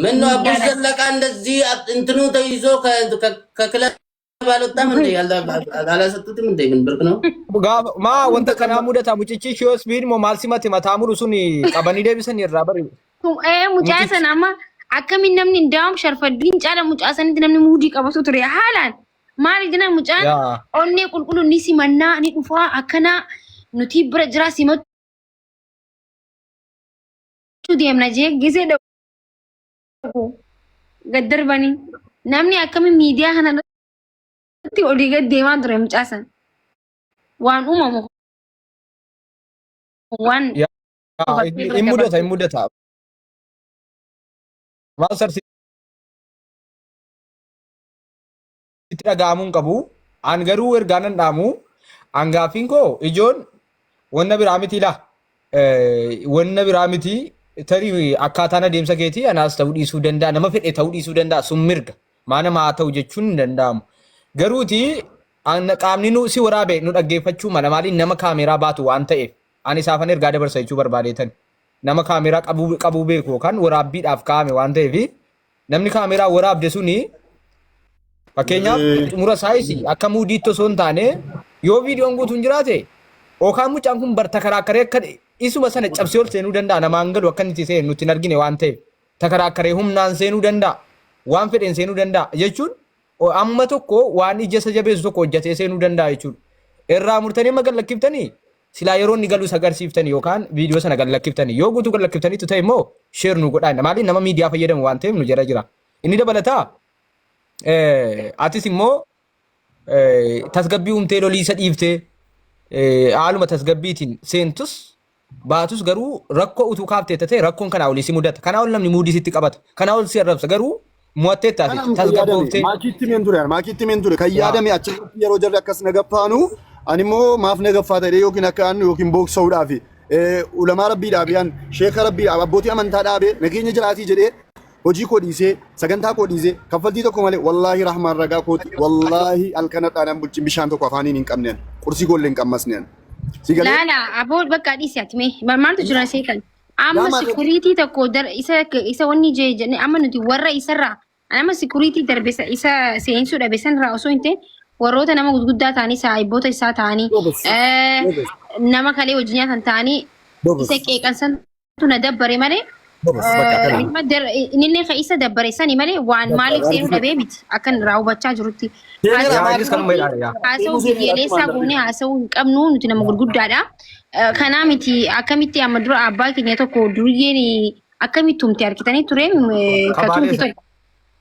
ምን ነው አቡሽ ዘለቃ እንደዚህ እንትኑ ተይዞ ከክለብ አልወጣም እንዴ? አላሰጡትም እንዴ? ምን ብርቅ ነው? Gaafa maa wanta kanaa mudata mucichi shiyoo speed moo maal simate mataa muru sun qabanii deebisan irraa bari. Mucaa Mucichi. Sana amma akkamiin namni ndaa'um sharfaddiin caala mucaa sanitti namni muudii qabatu ture haalaan. Maali jennaan mucaan Yaa. onnee qulqulluu ni simannaa ni dhufaa akkanaa nuti bira jiraa simachuu deemna jee gisee dhaqu gad darbanii. Namni akkamiin miidiyaa kana irratti olii gad deemaa ture mucaa sana. Waan uumamu waan Yaa qofattee bira hin mudata dabartu. Hin mudata. Maal sarsi itti dhaga'amuu hin qabu. An garuu ergaa nan dhaamu. An gaaffiin koo ijoon wanna biraa miti laa. Wanna biraa miti tarii akkaataan adeemsa keetii anaas ta'uu dhiisuu danda'a. Nama fedhe ta'uu dhiisuu danda'a. Sun mirga. Maa nama haa ta'u jechuun hin danda'amu. Garuuti qaamni nu si waraabe nu dhaggeeffachuu mala maaliin nama kaameeraa baatu waan ta'eef ani isaafan ergaa dabarsa jechuu barbaadeetan. Nama kaameeraa qabuu beeku yookaan waraabbiidhaaf kaa'ame waan ta'eef namni kaameeraa waraabde suni fakkeenyaaf xumura isaayis akka muudiitti osoo hin taane yoo viidiyoon guutuun jiraate yookaan mucaan kun bar takaraakkaree akka isuma sana cabsee ol seenuu danda'a namaan galu akka inni itti seenu nutti hin argine waan ta'eef takaraakkaree humnaan seenuu danda'a waan fedheen seenuu danda'a jechuun amma tokko waan ija isa jabeessu tokko hojjetee seenuu danda'a jechuudha. Irraa murtanii amma gad lakkiftanii silaa yeroo inni galu isa agarsiiftanii yookaan viidiyoo sana gad lakkiftanii yoo guutuu gad lakkiftaniitu ta'e immoo share nu godhaa. Maaliif nama miidiyaa fayyadamu waan ta'eef nu jala jira. Inni dabalataa atis immoo tasgabbii uumtee loliisa dhiiftee haaluma tasgabbiitiin seentus baatus garuu rakkoo utuu kaafteetta ta'e rakkoon kanaa olii si mudata. Kanaa ol namni muudii sitti qabata. Kanaa ol si arrabsa garuu mo'atteetta ati Kanaan kan yaadame tasgabbooftee. Maakiitti meen ture maakiitti meen ture kan Yaa. yaadame achirratti yeroo jarri akkas na gaffaanu ani immoo maaf na gaffaa ta'e yookiin akka annu yookiin booksa'uudhaaf ulamaa rabbii dhaabee an sheeka rabbii dhaabee abbootii amantaa dhaabee nageenya jiraatii jedhee hojii koo dhiisee sagantaa koo dhiisee kaffaltii tokko malee wallaahi rahmaan ragaa kooti wallaahi halkan hadhaan an bulchin bishaan tokko afaaniin hin qabne an qursii koollee hin qammasne an si galee Laala aboo bakka dhiisi ati mee maaltu jira seetan. Amma yaa maal sikuriitii tokko isa isa wanni jee jennee amma nuti warra isarraa amma sikuriitii darbe isa seensuu dhabe sanirraa osoo hin ta'in warroota nama gurguddaa ta'anii saahiboota isaa ta'anii Gobes gobes nama kalee wajjin nyaatan ta'anii gobes isa qeeqan santu na dabbare malee gobes bakka kana Amma innillee ka isa dabbare sani malee waan bakka maaliif seenuu argite dhabee miti akkan irraa hubachaa jirutti. seeneera Yaa Haasawuu innis kanuma security jedhaa yaa. haasawuu seenuu seeneera biyyaleessaa akkumaan goonee darbine haasawuu hin qabnu nuti nama gurguddaadha. Kanaa miti akkamitti amma dura abbaa keenya tokko duriyyeen akkamitti tumte argitanii ture Ka ka baalee tumte sana. tokko.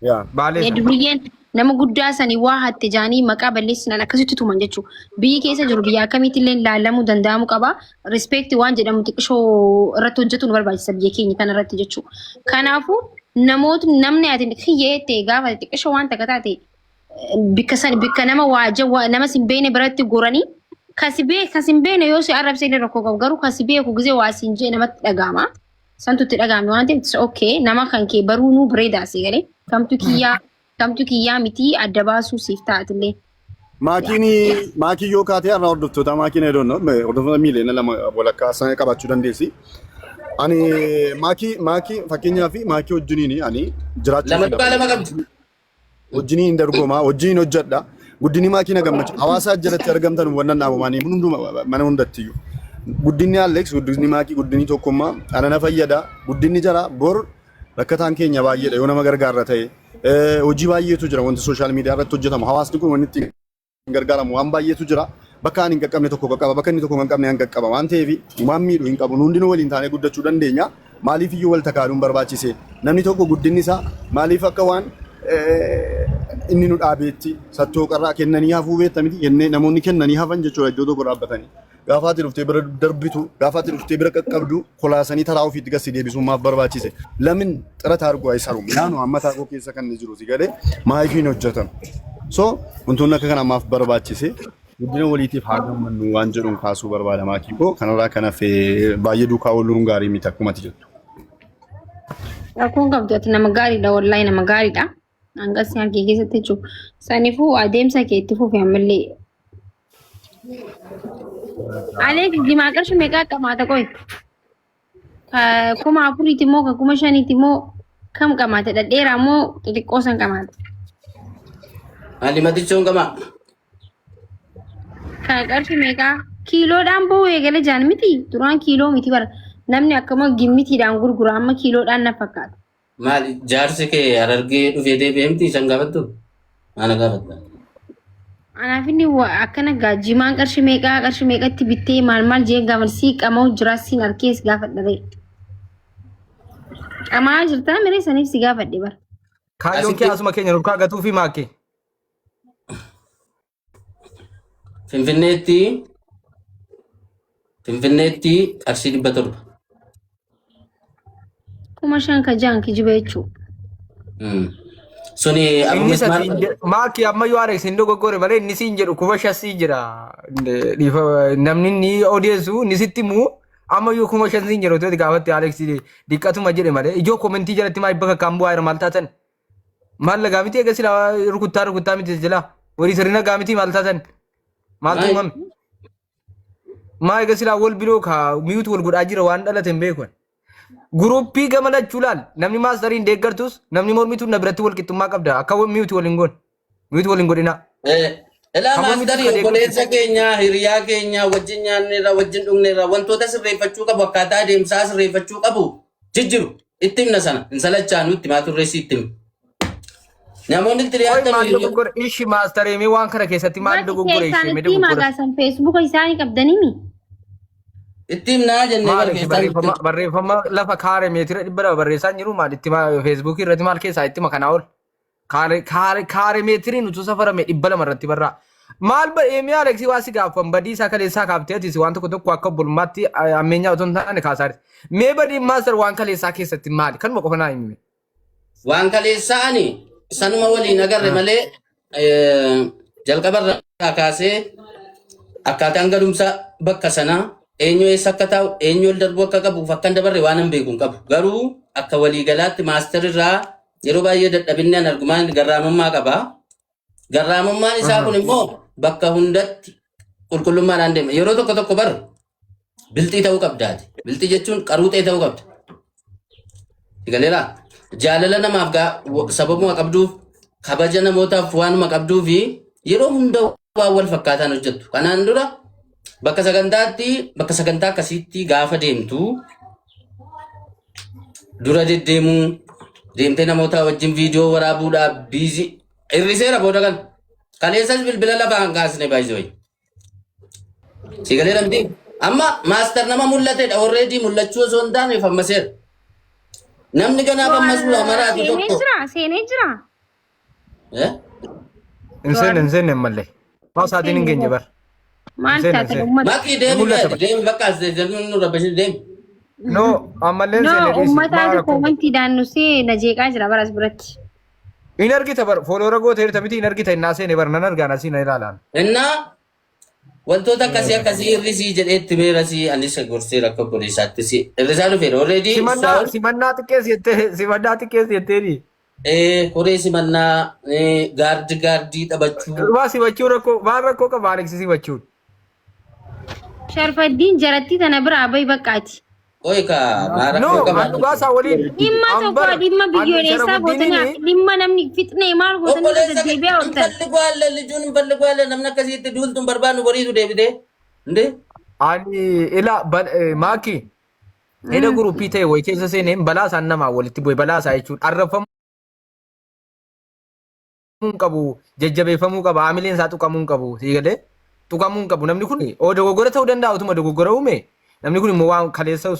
yaa Baalee sana. Duriyyeen nama guddaa sanii waa hatte jaanii maqaa balleessinaan akkasitti tuman jechuudha. Biyyi keessa jiru biyya akkamitti illee laalamuu danda'amu qaba. Respect waan jedhamu xiqqishoo irratti hojjetu nu barbaachisa biyya keenya kana irratti jechuudha. Kanaafuu namootni namni ati kiyyee ta'e gaafa xiqqishoo waan takka taate bikka san bikka nama waa nama sin beekne biratti goranii kasi beek kasi hin beekne yoo si arrabse illee rakkoo qabu garuu kasi beeku gisee waa siin jee namatti dhaga'ama. Santu itti dhaga'ame waan ta'eef it's okay nama kan kee baruu nuu bareedaa si galee kamtu kiyyaa kamtu kiyyaa miti adda baasuu siif taa'atillee. Maakiin maakii yoo kaatee har'a hordoftoota maakiin I don't know hordoftoota miiliyoona 2 walakkaa sana qabaachuu dandeessi. Ani maakii maakii fakkeenyaaf maakii wajjiniin ani jiraachuu Lama fi tuqaa lama qabdi. Wajjiniin dorgomaa wajjiniin hojjedha. Guddinni maakii na gammacha. Hawaasa jalatti argamtan wannan dhaabumaanii hunduma mana hundattiyyuu. Guddinni Alex guddinni maakii guddinni tokkummaa ana na fayyada. Guddinni jara bor rakkataan keenya baay'eedha yoo nama gargaarra ta'e. Hojii baay'eetu jira wanti social media irratti hojjetamu. Hawaasni kun wanti ittiin gargaaramu waan baay'eetu jira. Bakka ani hin qaqqabne tokko qaqqaba, bakka inni tokko hin qaqqabne an qaqqaba waan ta'eef waan miidhu hin qabu. Nu hundinuu waliin taanee guddachuu dandeenya. Maaliif iyyuu wal takaaluun barbaachise? Namni tokko guddinni isaa maaliif akka waan inni nu dhaabeetti sattooqarraa kennanii hafuu beekta miti kennee namoonni kennanii hafan jechuudha iddoo tokko dhaabbatanii. Gaafa ati dhuftee bira darbitu, gaafa ati dhuftee bira qaqqabdu kolaasanii taraa ofiitti gad si deebisuun maaf barbaachise? Lamin xirata arguu ayisaru. Naannoo amma taakoo keessa kan inni jiru si galee maaliif hin hojjetamu? So wantoonni akka kanaa maaf barbaachise? Guddina waliitiif haa gammannu waan jedhuun kaasuu barbaada maakii koo. Kanarraa kan hafe baay'ee duukaa ooluun gaarii miti akkuma ati jettu. Rakkoon qabdu ati nama gaariidha wallaahi nama gaariidha. Hangas si argee keessatti jechuudha. Saniifuu adeemsa kee itti fufi ammallee. Aleek jimaa qarshii meeqaa qamaata qoy? Ka 4000ti moo ka 5000ti moo? Kam qamaate dhadheeraa moo xixiqqoo san qamaate? Maali matichoon qamaa? Kan qarshii meeqaa? Kiiloodhaan ba'uu eegale jaan miti. Duraan kiiloo miti bara. Namni akkama gimmitiidhaan gurgura amma kiiloodhaan na fakkaata. Maali jaarsi kee Harargee dhufee deebi'ee miti isan gaafattu? Maana gaafatta? Anaaf inni akkana gaa jimaan qarshii meeqaa qarshii meeqatti bittee maal maal jee gaafadha sii qama'u jira siin arkees gaafadha ree. Qamaa jirtaa miree saniif si gaafadhe bara. Kaayyoon kee Asitti asuma keenya nurkaa gatuu fi maakee. Finfinneetti Finfinneetti qarshii 700. 5,000 ka jaan kijiba jechuudha. Suni Abu Inni isa Mismaar siin jedhu maakii ammayyuu Alex hin dogoggore malee inni siin jedhu 5,000 siin jedha. Namni inni odeessu inni sitti himu ammayyuu 5,000 siin jedhu otoo gaafatte Alex diqqatuma jedhe malee ijoo komentii jalatti maal bakka kan bu'aa jira maal taatan maal lagaa miti eega silaa rukuttaa rukuttaa miti jala warii sirna gaa miti maal taatan maaltu Maal? uumame maa eega silaa wal biroo ka miyuutu wal godhaa jira waan dhalate hin beeku. Guruppii gama lachuu laal namni maastariin deeggartus namni mormitu na biratti wal qixxummaa qabda akka miyuuti wal hin goone miyuuti wal hin godhinaa. Ilaa Kan mormitus maastarii ka deeggartus. obboleessa keenya hiriyaa keenya wajjin nyaanneerra wajjin dhugneerra wantoota sirreeffachuu qabu akkaataa adeemsaa sirreeffachuu qabu jijjiru itti himna sana hin salachaanu itti maa turreessi itti himna. Namoonni itti Qoy dhiyaatan maal dogoggore ishi maastarii mee waan kana keessatti maal Bakki dogoggore keessaan ishee mee itti himaa dogoggore. gaasan feesbuuka isaanii qabdanimi. Itti himnaa jennee Maal bar ishi keessaan itti barreeffama himna. barreeffama lafa kaare meetira 200 barreessaa hin jiru maal itti feesbuukii irratti maal keessaa itti makanaa ol. Kaare kaare kaare meetiriin utuu safarame 200 irratti barraa. Maal ba'ee Aleksii waa si gaafan badii isaa kaleessaa kaaftee atis waan tokko tokko akka obbolummaatti ammeenyaa otoo hin taane kaasaa jirti. Mee badiin maastar waan kaleessaa keessatti maali? Kanuma qofa naa himi. Waan kaleessaa ani sanuma waliin agarre malee jalqabarraa kaasee akkaataan galumsa bakka sanaa eenyu eessa akka taa'u eenyu ol darbuu akka qabuuf akka hin dabarre waan hin beeku hin qabu. Garuu akka waliigalaatti maastar irraa yeroo baay'ee dadhabinni an argumaan garraamummaa qaba. Garraamummaan isaa kun immoo bakka hundatti qulqullummaadhaan deema. Yeroo tokko tokko bar bilxii ta'uu qabdaati. Bilxii jechuun qaruuxee ta'uu qabda. Galeeraa jaalala namaaf sababuma qabduuf kabaja namootaaf waanuma qabduu fi yeroo hunda waan wal fakkaataan hojjettu. Kanaan dura bakka sagantaatti bakka sagantaa akkasiitti gaafa deemtu dura deddeemuu deemtee namoota wajjin viidiyoo waraabuudhaaf biizii hir'iseera booda kan kaleessas bilbila lafaa hin kaasne baay'isee. Si galeera miti? Amma maastar nama mul'atedha. Already mul'achuu osoo hin taane fammaseera. Namni ganaa fammasuudha maraatu Seenee tokko. jira, seenee jira. Eh? Hin seenne hin seenne mallee. Maa sa'aatiin hin geenye bar. Maal Hin seenne, taate hin seenne. uummata? Maqii deemi Mul'ata bar. deemi bakka as deemnu nurra bashir deemi. No ammallee hin No, seenne dhiisi. Maa uummataatu rakkoo. koomentiidhaan nu see na jeeqaa jira baras biratti. Hin argita bar fooloora goota hirta miti hin argita innaa seene bar nan argaan asii na ilaalaan. Innaa wantoota akkasii akkasii hir'isii jedhee itti meerasii anis gorsee rakkoo obboleessaattis hir'isaa dhufeera. Already Simannaa saawol simannaa xiqqeessi jettee simannaa xiqqeessi jetteeni. Koree simannaa gaardi gaardii taphachuu. Waa simachuu rakkoo maal rakkoo qaba Aleksi simachuun. Sharfaddiin jarattii tana biraa bahi baqqaati. Qoy kaa maa No, rakkoo qaba? an dhugaa isaa waliin. Dhimma An tokko bar dhimma an biyyoolessaa gootanii Sharafuddiiniin dhimma namni fixnee maal gootanii irra Obboleessa deddeebi'aa hin ooltan. ፈልገዋለን ልጁን እንፈልገዋለን namni akkasitti duultu hin barbaannu boriitu deebitee እንዴ ani ila maaki hidha guruppii ta'e wayi keessa seeneen balaa isaan namaa walitti bu'e balaa isaa jechuun arrabfamuu hin qabu jajjabeeffamuu qaba haamileen isaa tuqamuu hin qabu sii galee tuqamuu hin qabu namni kun oo dogoggora ta'uu danda'a utuma dogoggora uume namni kun immoo waan kaleessa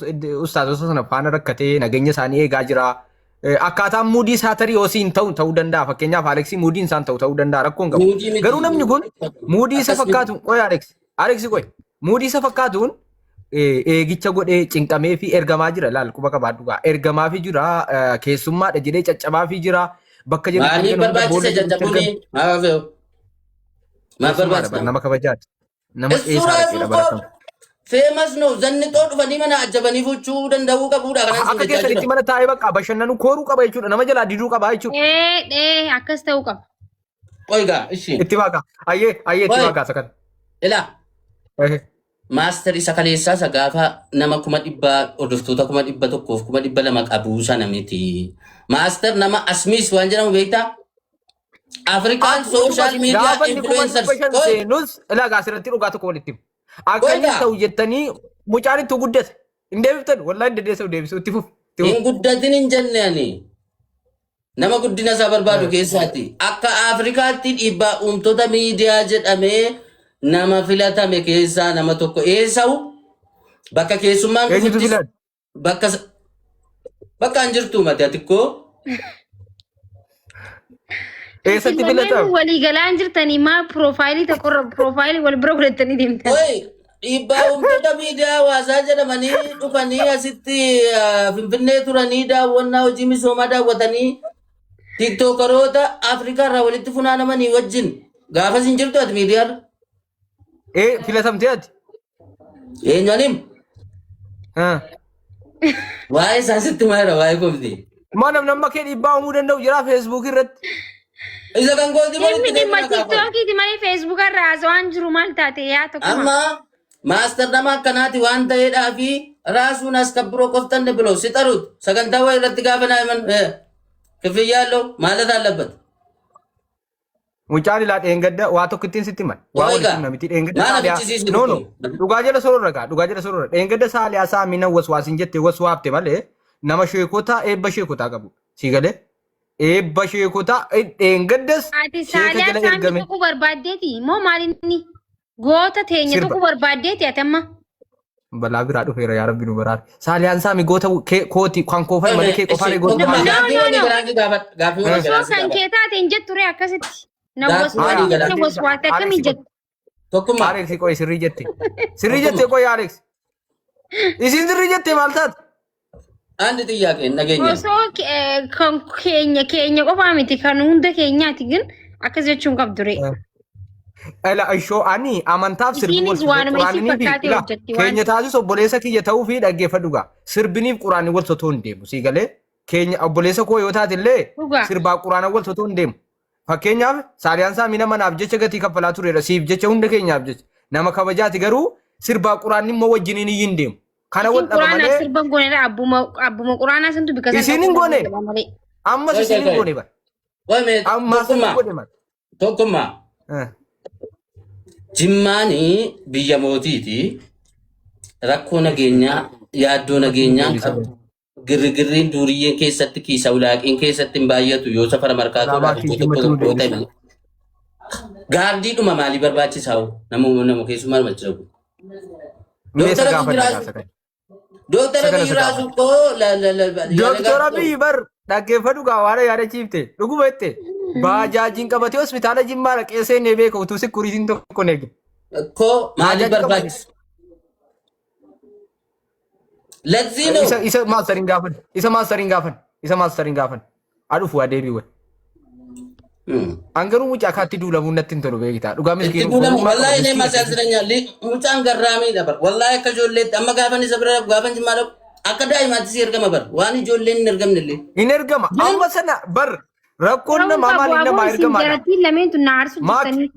ustaazota sana faana rakkatee nageenya isaanii eegaa jira. Akkaataan muudii isaa tarii osii hin ta'u ta'uu danda'a fakkeenyaaf Aleksii muudiin isaan ta'u ta'uu danda'a rakkoo hin qabu. Muudii miti. Garuu namni kun muudii isa Akkas miti. fakkaatu qoy Alex Alex qoy muudii isa fakkaatuun eegicha godhee cinqamee fi ergamaa jira laal quba qabaadhu gaa ergamaa fi jira keessummaadha jedhee caccabaa fi jira bakka jedhutti Maaliif argan hunda barbaachise boolla jedhutti jajjabuuni? argan Maaf fe'u? Maaf keessummaadha bar barbaachisa? nama kabajaati nama እሱ qeesaa ራሱ dhaqeedha እኮ bara kam ፌመስ ነው። ዘንጦ dhufanii mana ajjabanii fuchuu danda'uu qabuudha. Kanan siin akka jechaa keessanitti jira. mana taa'ee bakka bashannanuu kooruu qaba jechuudha nama jalaa diduu qaba jechuudha Ee ee akkas ta'uu qaba. Qoy gaa እሺ itti baaka ayyee ayyee itti Qoy baaka isa kana ilaa Ehe. Master isa kaleessaa isa gaafa nama 100,000 hordoftoota 100,000f 200,000 qabuu sana miti. Master nama asmiis waan jedhamu beektaa? Afrikaan Ati utuma social media gaafa inni kuma influencers. 500 Qoy, seenus ilaa asirratti dhugaa tokko walitti himu. Akka qoy inni gaa. ta'u jettanii mucaan itti guddate. Hin deebiftan wallahi hin dandeessu deebisuu itti fufi. Itti Hin fufi. guddatin hin jenne ani. Nama guddina isaa barbaadu keessaati. Akka Afrikaatti dhiibbaa uumtoota miidiyaa jedhamee nama filatame keessaa nama tokko eessa'u bakka keessummaan Eenyutu dhufuttis filate? bakka bakka hin jirtu mate ati koo Eessatti Isin lameen filatame? walii galaa hin jirtanii maa piroofaayilii tokkorra piroofaayilii wal bira godhattanii deemtan. Oi, dhiibbaa uumtoota miidiyaa hawaasaa jedhamanii dhufanii asitti Finfinnee turanii daawwannaa hojii misoomaa daawwatanii tiktookaroota Afrikaa irraa walitti funaanamanii wajjin gaafas hin jirtu ati miidiyaarra. Ee filatamtee ati? Eenyu anim? Ah. Waa'ee isaa sitti maayira waa'ee koomti. Maa namni amma kee dhiibbaa uumuu danda'u jira feesbuukii irratti. Isa kan kooti Dhimmi walitti dhimma deebina gaafa. tiktookiiti malee feesbuuka irraa haasawaan jiru maal taate yaa tokkuma. Amma maastar nama akkanaati waan ta'eedhaa fi raasuun as kabbiroo qoftan biloo si xaruut sagantaa wayii irratti gaafa naa himan kifiyyaa allo maalat allabat. Mucaan ilaa dheengadda waa tokko ittiin sitti himan. Waa Qoy walitti gaa. himna miti dheengadda Maal saaliyaa. afichisiisni No no kun? dhugaa jala sororra gaa dhugaa jala sororra dheengadda saaliyaa saamina waswaasiin jette waswaafte malee nama sheekotaa eebba sheekotaa qabu. Sii galee eebba sheekotaa dheengaddas Ati sheeka saaliyaa jala saamii ergame. tuquu barbaaddeeti moo maal inni goota teenya Sirba. tuquu barbaaddeeti ati amma. Balaa biraa dhufeera yaa rabbi nu baraari. Saaliyaan saami goota kee kooti kan koo fa'i malee kee qofaa goota Tokkummaa maali? No, gaaffii no, walii no. galaan si gaafadha. Gaaffii walii Osoo galaan si kan gaafadha. kee taate hin jettu ree akkasitti. Na Gaaffii walii waswaate galaan. na waswaate akkamii Alex jettu. Tokkummaa. Alex qoy sirrii jette. Sirrii jette qoy Alex. Isin sirrii jette maal taate? Andi xiyyaa nageenya. Osoo kan keenya keenya qofaa miti kan hunda keenyaati gin akkas jechuun qabdu ree. Ela ishoo ani amantaaf sirbi Isiinis wal sotoo waanuma isii quraaniniif fakkaatee ila hojjetti waan keenya taasisu obboleessa kiyya ta'uu fi dhaggeeffadhu gaa sirbiniif quraanni wal sotoo hin deemu sii galee keenya obboleessa koo yoo taate illee dhugaa. sirbaa quraana wal sotoo hin deemu. Fakkeenyaaf saaliyaan saamii nama naaf jecha gatii kaffalaa tureera siif jecha hunda keenyaaf jecha nama kabajaati garuu sirbaa quraanni immoo wajjiniin iyyuu hin deemu. Kana Isin wal dhaba quraanaa malee sirba hin goone abbuma abbuma quraanaa santu bika san isiin hin dhaquu goone danda'u malee. ammas Qoy isiin qoy hin qoy. goone bara Qoy mee ammas hin tokkummaa godhe mara. tokkummaa. Eh. Jimmaani biyya mootiiti. Rakkoo nageenyaa yaaddoo nageenyaa hin qabdu. Girrigirriin duuriyyeen keessatti kiisa ulaaqiin keessatti hin baay'atu yoo safara Alaabaa markaatoodhaaf kee iddoo tokko jimmatti nu tokko yoo ta'e deebisa. malee. Gaardiidhuma maalii barbaachisaa hoo? Nama keessumaa barbaachisa kun. Mee isa Dooktar Abiy gaafadha Raasuu gaasa kana. Dooktar Isa kana Abiy isa Raasuu gaafadha. koo la la la yaada Dooktor gaafadhu. Abiy bar dhaggeeffadhu gaa waan yaadachiifte dhuguma jette baajaajiin qabatee hospitaala Jimmaa dhaqee seenee beeka utuu sikuriitiin tokko hin eegin. Koo maaliif Baajaajii qabatee. barbaachisa? ለዚህ ነው Isa isa maastariin gaafan isa maastariin gaafan isa maastariin gaafan adhufu adeebii wal. An garuu mucaa kaatti duulamuu natti hin tolu beektaa dhugaa itti miskiin duulamu gowwummaa qaba wallahi እኔ miskiina. ማሳዝነኛል mucaan garraamiidha bar wallahi akka ijoolleetti amma gaafan isa bira dhaqu gaafan jimmaa dhaqu akka daa'imaatti si ergama bar waan ijoolleen hin ergamne illee Hin ergama amma sana bar rakkoon Ta'uu namaa qabu maaliin aboo namaa isin ergamaadha. jarattiin lameen tun na aarsu Maaki jirtanii.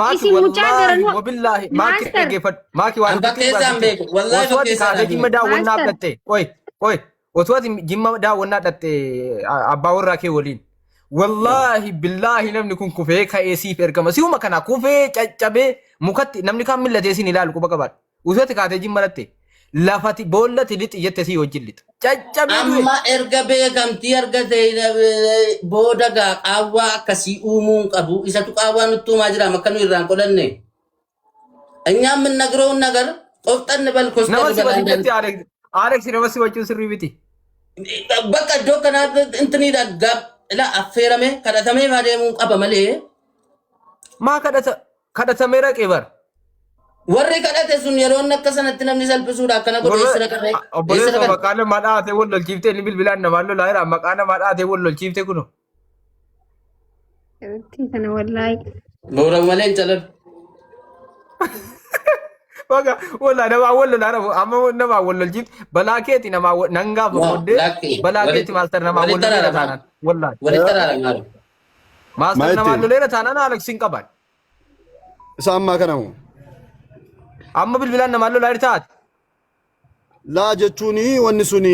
maaki Isin mucaa wallaahi garanuu wabillaahi maaki maaster dhaggeeffadhu maaki waan an tokkotti dhugaa fakkeessaan sitti beeku wallahi osoo ati fakkeessaan kaatee jimma beeku daawwannaaf maaster dhatte qoy qoy osoo ati jimma daawwannaa dhatte abbaa warraa kee waliin wallaahi billaahi namni kun kufee ka'ee siif ergama si'uma kana kufee caccabee mukatti namni kaan millatee siin ilaalu quba qabaadha osoo ati kaatee jimma dhatte lafati boollati lixi jette sii wajjin lixa caccabee du'e amma erga beekamtii argate booda gaa qaawwaa akkasii uumuu hin qabu isatu qaawwaa nutti uumaa jira akka nu irraan qolanne እኛ የምንነግረውን ነገር ቆፍጠን በል ኮስተር nama si በል wajjin አንዳንድ jette Alex Alex nama si wajjin sirrii miti. bakka iddoo kanaatti intiniidha gaaf ila affeerame kadhatamee adeemuu qaba malee Maa kadhata kadhatamee raqee bara. warri kadhate sun yeroo inni akka sanatti namni salphisuudha akkana godhu Warra eessa dhaqarree eessa obboleessa dhaqan maqaa namaa dhahatee wal lolchiiftee inni bilbilaan namaan lolaa jira maqaa namaa dhahatee wal lolchiifte kuno. Jarattiin kana wallaahi. boora malee hin calalu. Baga wallaa namaa wal lolaa jira amma namaa wal lolchiifte balaa keeti namaa nan gaafa No, booddee lakki balaa keeti walitti maastar namaa wal walitti loleera araaramaa taanaan wallaa walitti araaramaa. maastar Maal namaa ittiin? loleera taanaan Alex hin qaban. Isa ammaa kana moo? Amma bilbilaan namaan lolaa jirtaati. Laa jechuun wanni sun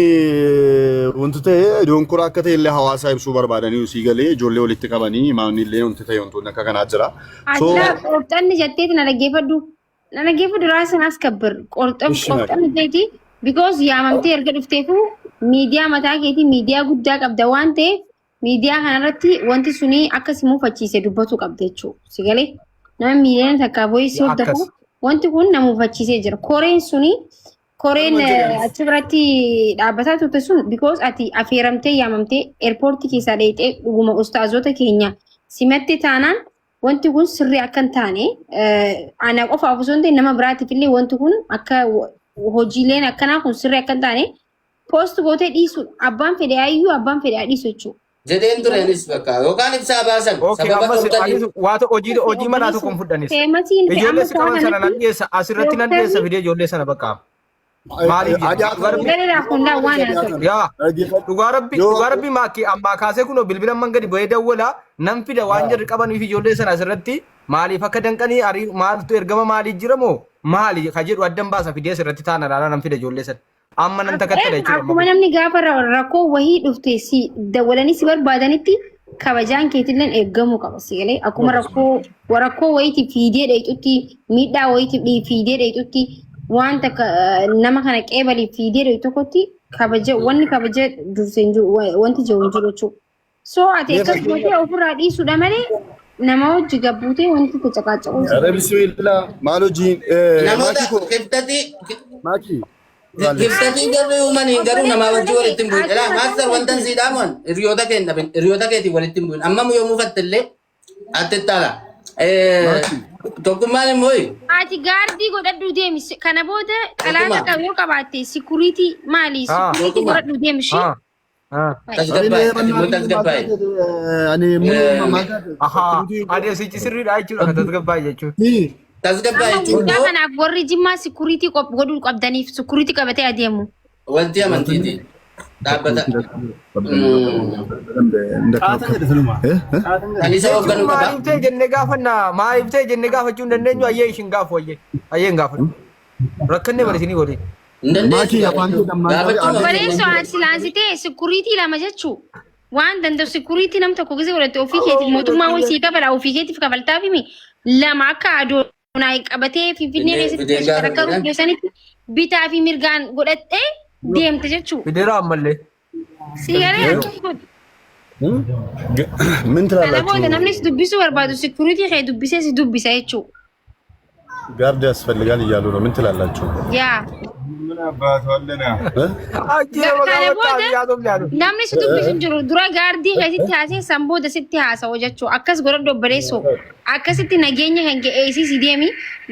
wanti ta'e donkora akka ta'e illee hawaasaa ibsuu barbaadanii sii galee ijoollee walitti qabanii imaamni illee wanti ta'e wantoonni akka kanaa jira. So Ati qorxanni jetteeti na dhaggeeffadhu. Na dhaggeeffadhu raasin as kabbir. Ishi maaki. Qorxanni jeeti because yaamamtee erga dhufteefu miidiyaa mataa keetii miidiyaa guddaa qabda waan ta'eef miidiyaa kanarratti wanti suni akka si muufachiise dubbatu qabda jechuudha. Si galee nama miiliyoona takkaa voice Akkas. hordofu wanti kun na muufachiisee jira. Koreen suni koreen Kanuma jedhanis. achi biratti dhaabbataa turte sun because ati affeeramtee yaamamtee airportii keessaa dheeyxee dhuguma ustaazota keenya simatte taanaan wanti kun sirrii akka hin taane ana qofaaf osoo hin ta'in nama biraatiif illee wanti kun akka hojiileen akkanaa kun sirrii akka hin taane post gootee dhiisuun abbaan fedhe ayyuu abbaan fedhe haa dhiisu jechuudha. Jedheen ture anis bakka yookaan ibsaa baasan Okay, sababa ammas dhorkanii. anis waa hojii hojii manaa tokko hin fudhanis. Feemasiin Ijoollee si qaban sana nan dhiyeessa asirratti nan dhiyeessa fidee ijoollee sana bakka. Maaliif jedhu? Dhugaa rabbi Galeedhaaf hundaa waan haasa'u. yaa dhugaa rabbi dhugaa rabbi maakii ammaa kaasee kunoo bilbila amman gadi bu'ee dawwala nan fida waan jarri qabaniif ijoollee sana asirratti maaliif akka danqanii arii maaltu ergama maalii jira moo maali ka jedhu addan baasa fidee asirratti taana laala nan fida ijoollee sana. Amma nan takattala jechuudha. Akkuma namni gaafa rakkoo wahii dhufte si dawwalanii si barbaadanitti kabajaan keetilleen eeggamuu qaba si galee akkuma rakkoo wayiitiif fiidee dheeyxutti miidhaa wayiitiif fiidee dheeyxutti waan takka nama kana qeebaliif fiidee dheeyxu tokkotti kabaja wanni kabaja dursee hin jiru wanti jiru hin jiru jechuudha. So ati Mee akkas gootee ofirraa dhiisuudha malee nama wajji gabbuutee wanti itti caqaacaquu si ኧረ bismillah maal hojiin Namoota maakii koo kiftatii maakii kiftatii garuu uumaniin garuu namaa wajjin walitti hin bu'in. Elaa maastar wanta sii dhaamuun hiriyoota kee hin dhabin hiriyoota keetiin walitti hin bu'in. Amma yoo muufatte illee atti ittaala. Tokkummaan immoo Ati gaardii godhadhu deemi. Kana booda xalaata Tokkummaa. qabu yoo qabaatte sikuriitii maali? Ah. Sikuriitii Tokkummaa. godhadhu deemi ishee. Ah, ah. tasgabbaa'e ati immoo tasgabbaa'e. Ani Ahaa, adeemsichi sirriidha jechuudha kan tasgabbaa'e jechuudha. Tasgabbaa'e Amma jechuun guddaa immoo kanaaf warri jimmaa sikuriitii godhuu qabdaniif sikuriitii qabatee adeemu. wanti amantiiti. Dhaabbata. Kan isa Jechuun hoogganuu qaba. maaliif ta'e jennee gaafanna maaliif ta'e jennee gaafachuu hin dandeenyu ayyee ishin gaafu ayyee ayyee hin gaafadhu. Rakkanne bari isinii waliin. Hin dandeessu Maakii afaan gaafachuu. kee dammaan Gaafachuu qabe. hin Bareessoo dandeessu. ati silaansitee sikuriitii lama jechuu waan danda'u sikuriitii nam tokko gisee godhatte ofii keetiif mootummaa wayii sii kafala ofii keetiif kafaltaaf himi lama akka adoonaa qabatee finfinnee Fidee keessatti fideen gaafa shakkaruuf jedhan. keessanitti bitaa fi mirgaan godhattee deemte jechuu. Fideera ammallee. Si galee akkas godhi. ምን Kana ትላላችሁ? booda namni si dubbisuu barbaadu sikuriitii kee dubbisee si dubbisa jechuu. ጋርድ ያስፈልጋል እያሉ ነው። ምን ትላላችሁ? Yaa. ምን አባቱ አለና እ? Achi nama Kana gaafadhaa booda biyyaa tomne namni si dubbisu hin jiru. Dura gaardii keessatti haasee san booda sitti haasa'u jechuudha. Akkas godhadhu obboleessoo. Akkasitti nageenya kan kee eegsisi deemi.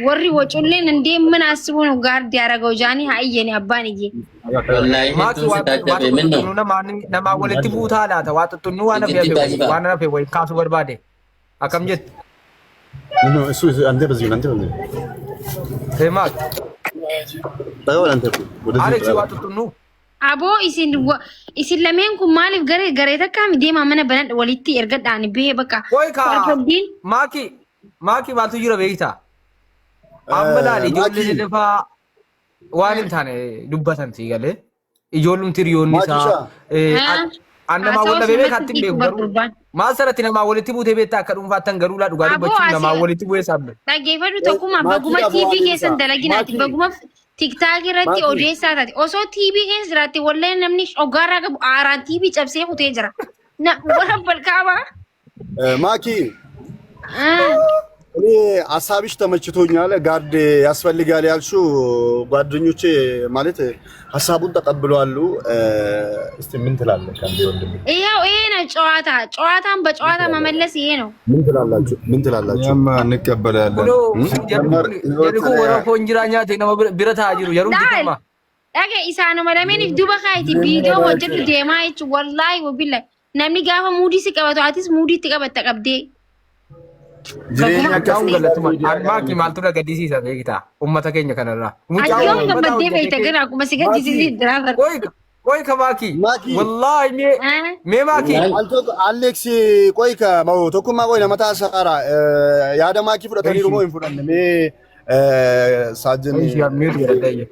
Warri waculleen hin deeman asibuun gaardii araga'u jaanii haa iyyani abbaan iyyee. Wallaahi Maaki hedduun si waa taajjabe minno. xuxunnuu namaa walitti buutaa laata waa xuxunnuu waan hafe Itti hafe wayii baay'ee waan hafe wayii kaasuu barbaade akkam jettu No, እሱ አንተ በዚህ አንተ በዚህ ee maaki ጠጋ በል አንተ እኮ ወደዚህ Alex ጠጋ waa በል። xuxunnuu Aboo isin isin lameen kun maaliif garee garee takkaami deemaa mana banadha walitti ergadhaan bahee bakka Qoy kaa farfaddiin maaki maaki maaltu jira beektaa amma laali ijoollee Maakii lafaa waan hin taane dubbatan sii galee ijoollumti hiriyoonni isaa Maakisha an namaa haasawaa wal dhabee sirratti beekaatti hin dhiisu beeku garuu barbaadu. maal sarratti namaa walitti buutee beektaa akka dhuunfaattan garuu laa dhugaa Aboo dubbachuun namaa asii walitti bu'ee saabbe. dhaggeeffadhu tokkummaa Maakii baguma dhaboo TV adeemsa keessan dalaginaati Maakii baguma tiktaak irratti Maakii odeessaa taate osoo TV keessa jiraatte wallahi namni ogaarraa qabu aaraan TV cabsee kutee jira. Na warra balkaabaa. ማኪ እኔ ሀሳብሽ ተመችቶኛል። ጋርድ ያስፈልጋል ያልሽው ጓደኞቼ ማለት ሀሳቡን ተቀብለዋሉ። እስቲ ምን ትላለህ? ከአንዴ ወንድሜ ይኸው ይሄ ነው ጨዋታ። ጨዋታን በጨዋታ መመለስ ይሄ ነው። ምን ትላላችሁ? ምን ትላላችሁ? እኛማ እንቀበላለን። Kunoo ሲጀመር jarri kun warra foon jiraa nyaate nama bira taa'aa jiru yeroo Laal jiru dhage isaanuma lameeniif duba kaayiti viidiyoo hojjetu deemaa jechuun wallaahi wabilla namni gaafa muudii si qabatu atis muudii itti qabatta qabdee. Jireenya Baguma Mucaan akkasii. galatuma maaki maaltu na gaddisiisa beektaa uummata keenya kanarraa. Ati Mucaan yoom uummata gammaddee hojjete beekta keenya. gara akkuma si gaddisiisee jira bara. Qoy qoy ka maaki Maakii wallaahi mee mee maaki Altokko Alex qoy ka mawu tokkummaa qoy nama taasisaara yaada maakii fudhatanii Eeshi. moo hin fudhanne mee Saajin Ishee mute godhadha.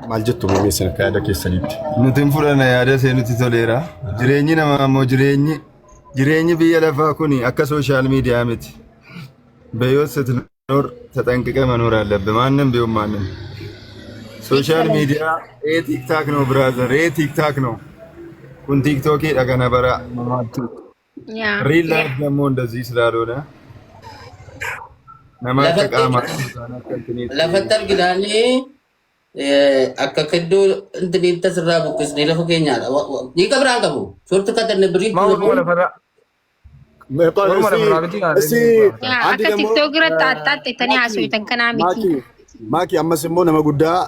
Maal jettu mee isin akka yaada keessaniitti? Nuti hin fudhanna yaada ishee nuti toleera. Jireenyi namaa immoo jireenyi biyya lafaa kun akka social media miti. በህይወት ስትኖር ተጠንቅቀህ መኖር አለብህ። ማንም ቢሆን ማንም social media ይሄ ቲክታክ ነው brother፣ ይሄ ቲክታክ ነው። Kun ቲክቶክ dhagana bara Yaa. Real life ደግሞ እንደዚህ ስላልሆነ nama akka qaamaa Lafatti arginaanii akka kidduu intiniitti asirraa buqqisnee lafa keenyaadha. Ni qabiraan qabu. Suurti katanne birii. Maa warruma lafarraa. Warruma lafarraa miti kan Isi Yaa anti akka ደግሞ tiktook irratti xaaxxaaxxettanii haasoftan kanaa miti. Maaki, ammas immoo nama guddaa.